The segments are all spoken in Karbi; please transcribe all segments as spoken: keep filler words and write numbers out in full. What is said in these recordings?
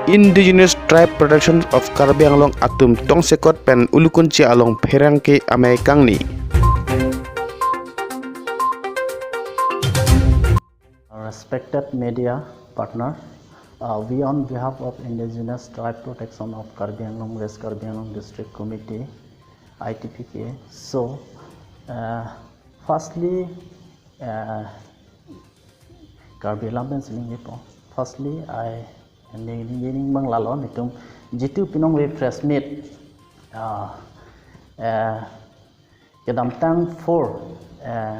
Indigenous Tribe Protection of Karbi Anglong atum tongsekot pen Ulukunchi along pherangke amei kangni. Respected media partner, uh, we on behalf of Indigenous Tribe Protection of Karbi Anglong, West Karbi Anglong District Committee, I T P K. So, uh, firstly, uh, Karbi lam pen sining ipo. Firstly, I ning ning ning bang lalo nelitum jitu pinong we press meet. Uh, uh, kedamtang four, uh,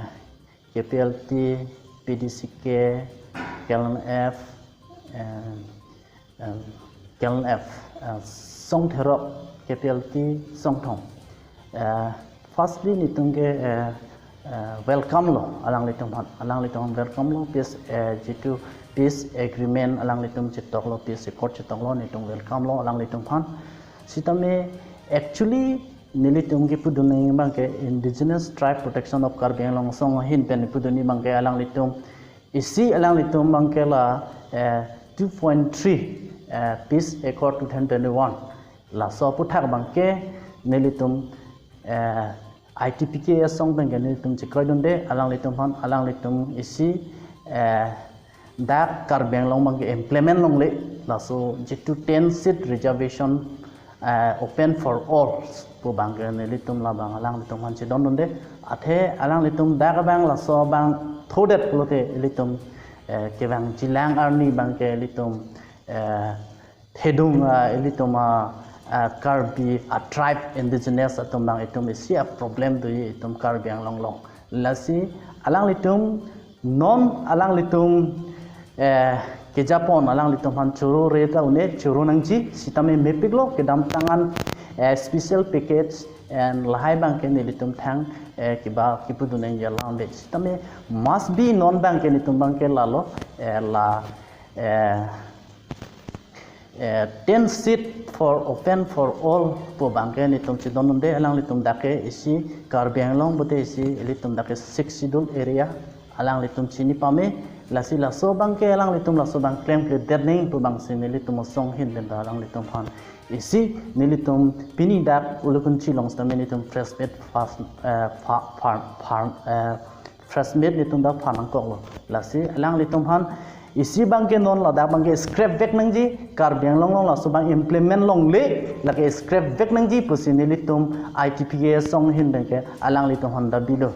K P L T, P D C K, K L N F, and, and K L N F, uh, Song Therok, K P L T, Songthong. Uh, firstly, nelitum ke, uh, uh, welcome lo, alanglitum aphan, alanglitum aphan welcome lo, peace, uh, jitu peace agreement, alanglitum chetok lo, peace accord chetok lo, nelitum welcome lo, alanglitum aphan. Sitame, actually, nelitum kepudun abang ke Indigenous Tribe Protection of Karbi Anglong asong ahin pen pudun abang ke alanglitum isi alanglitum abang ke la, eh, two point three, eh, Peace Accord two thousand twenty-one. Laso aphuthak abang ke nelitum, eh, I T P K asong pen ke nelitum chekroidunde, alanglitum aphan, alanglitum isi, eh, dak Karbi Anglong abang ke implement longle, laso jitu ten seat reservation, eh, open for all pu abang ke nelitum labang alanglitum aphan chedondunde, athe alanglitum dak abang laso abang thodet pulote ilitum, eh, kevangjilang arni abang ke ilitum, eh, thedung, ah, ilitum, ah, ah, Karbi, ah, tribe indigenous atum abang itum isi a problem do itum Karbi Anglong along. Lasi alanglitum non alanglitum, eh, kejapon alanglitum aphan choro re ta une choro nangji sitame mepik lo kedamtang an, eh, special package and lahai abang ke nelitum thang, eh, kiba kepudun nangji alam de. Sitame must be non abang ke nelitum abang ke lalo, eh, la, eh, eh, ten seat for open for all pu abang ke nelitum chedondunde, alanglitum dak ke isi Karbi Anglong pute isi ilitum dak ke Sixth Schedule area alanglitum chini pame, lasi laso abang ke alanglitum laso abang klemkledet nangji pu abang si nelitum asong ahin pen ta alanglitum aphan isi nelitum pini dak Ulukunchi along sitame nelitum press meet first, eh, fa-, far-, far-, eh, press meet nelitum dak phan nangkok lo. Lasi alanglitum aphan isi abang ke non ladak abang ke scrap vek nangji, Karbi Anglong along laso abang implement longle, lake scrap vek nangji pusi nelitum I T P K asong ahin pen ke alanglitum aphan dabi lo.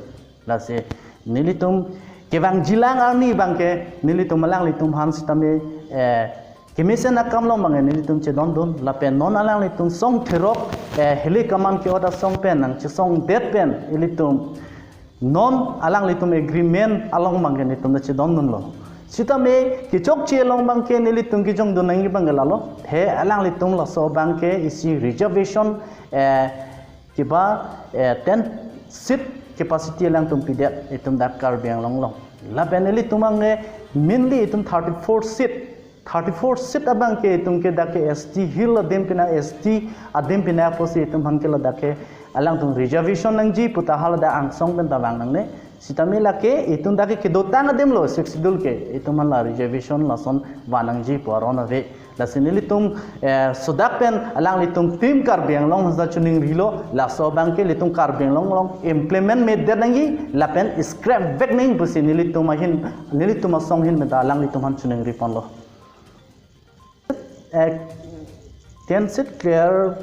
Lasi nelitum kevangjilang arni abang ke nelitum alanglitum aphan sitame, eh, kemesen akam along abang ke nelitum chedondun, lapen non alanglitum Song Therok, eh, Hilli Kaman ke-ot asong pen nangchesongdet pen ilitum non alanglitum agreement along abang ke nelitum ta chedondunlo. Sitame kechokche along abang ke nelitum kejongdun nangji abang ke lalo, he alanglitum laso abang ke isi reservation, eh, kiba, eh, ten seat capacity alangtum pidet itum dak Karbi Anglong along. Lapen ilitum abang ke mainly itum thirty-four seat, thirty-four seat abang ke itum ke dak ke S T Hill adim pina, S T adim pina pusi itum aphan ke ladak ke alangtum reservation nangji pu ta haladak angsong pen ta vang nangne. Sitame lake itum dak ke kedotang adim lo Sixth Schedule ke, itum aphan la reservation lason van nangji pu aron ave. Lasi nelitum, eh, sodak pen alanglitum Team Karbi Anglong aphan ta chiningrilo, laso abang ke ilitum Karbi Anglong along implement medet nangji, lapen scrap vek nangji pusi nelitum ahin, nelitum asong ahin pen ta alanglitum aphan chiningri ponlo. Eh, ten seat clear,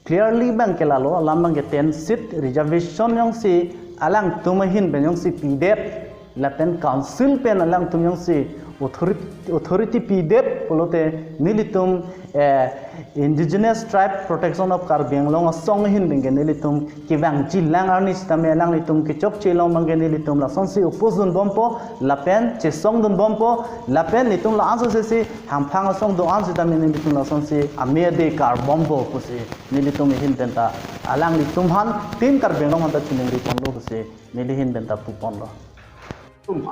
clearly abang ke lalo, alam abang ke ten seat reservation jongsi alangtum ahin pen jongsi pidet, lapen council pen alangtum jongsi authority, authority pidet pulote nelitum, eh, Indigenous Tribe Protection of Karbi Anglong asong ahin pen ke nelitum kevangjilang arni sitame alanglitum kechokche along abang ke nelitum lasonsi oppose dunbompo, lapen chesongdunbompo, lapen nelitum la-an sosesi hamphang asong do-an sitame nelitum lasonsi amei ade karbompo pusi nelitum ahin pen ta alanglitum aphan Team Karbi Anglong aphan ta chiningri ponlo pusi neli ahin pen ta pu ponlo.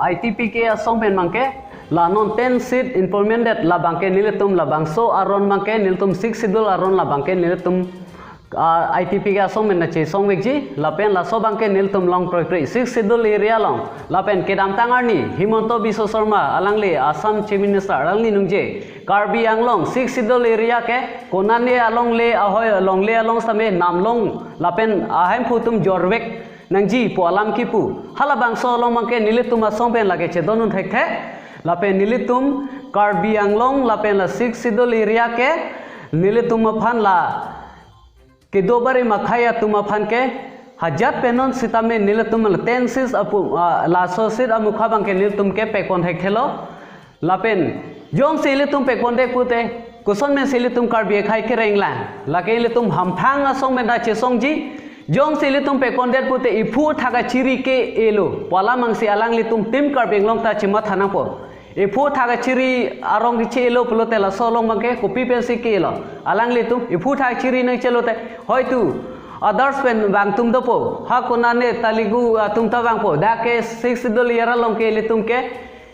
I T P K asong pen abang ke la non ten seat implement det, la abang ke nelitum labangso aron abang ke nelitum Sixth Schedule aron, la abang ke nelitum ah, I T P K asong pen ta chesong vekji, lapen laso abangke nelitum along kroikre Sixth Schedule area along, lapen kedamtang arni Himanta Biswa Sarma alangli Assam Chief Minister alangli ningje Karbi Anglong Sixth Schedule area ke konane alongle ahoi alongle along sitame namlong lapen ahemphu atum jorvek nangji pu alam kipu. Halabangso along abangke nelitum asong pen lake chedondun thekthe. Lapen nelitum Karbi Anglong lapen la Sixth Schedule area ke nelitum aphan la kedo bari makhai atum aphan ke hajat pen non sitame nelitum la ten seats apu, ah, laso seat amukha abangke nelitum ke pekpon thekthelo. Lapen jongsi ilitum pekpondet pute, koson pensi ilitum Karbi akhei kereng lang. Lake ilitum hamphang asong pen ta chesongji. Jongsi ilitum pekpondet pute iphu thak achiri ke-elo pu alam abangsi alanglitum Team Karbi Anglong ta chematha nangpo. Iphu thak achiri arong keche-elo pulote laso along abangke kopi pensi ke-elo? Alanglitum iphu thak achiri nangchelote hoitu others pen vangtum dopo. Ha konane Telugu atum ta vangpo. Dak ke Sixth Schedule area along ke ilitum ke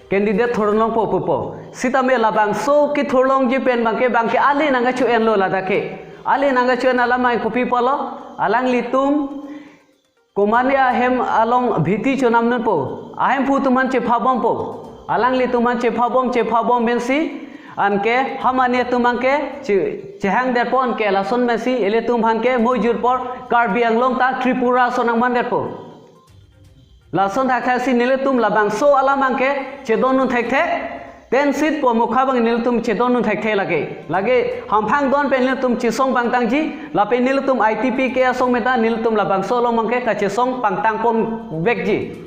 candidate thurlongpo pupo. Sitame labangso kethurlongji pen abangke abangke ale nangkacho-enlo ladak ke. Ale nangkacho-en alam abang kopi pulo? Alanglitum komane ahem along bhiti chonamnunpo. Ahemphu atum aphan chephabompo. Alanglitum aphan chephabom chephabom pensi anke hamani atum abangke che-, chehangdetpo, anke lason pensi ilitum aphan ke mo jur apor Karbi Anglong ta Tripura ason nangmandetpo. Lason thakthaksi nelitum labangso alam abangke chedondun thekthe. Ten seat pu amukha abang nelitum chedondun thekthe lake. Lake hamphang don pen nelitum chesong pangtangji, lapen nelitum I T P K asong pen ta nelitum labangso along abangke kachesong pangtangpon vekji.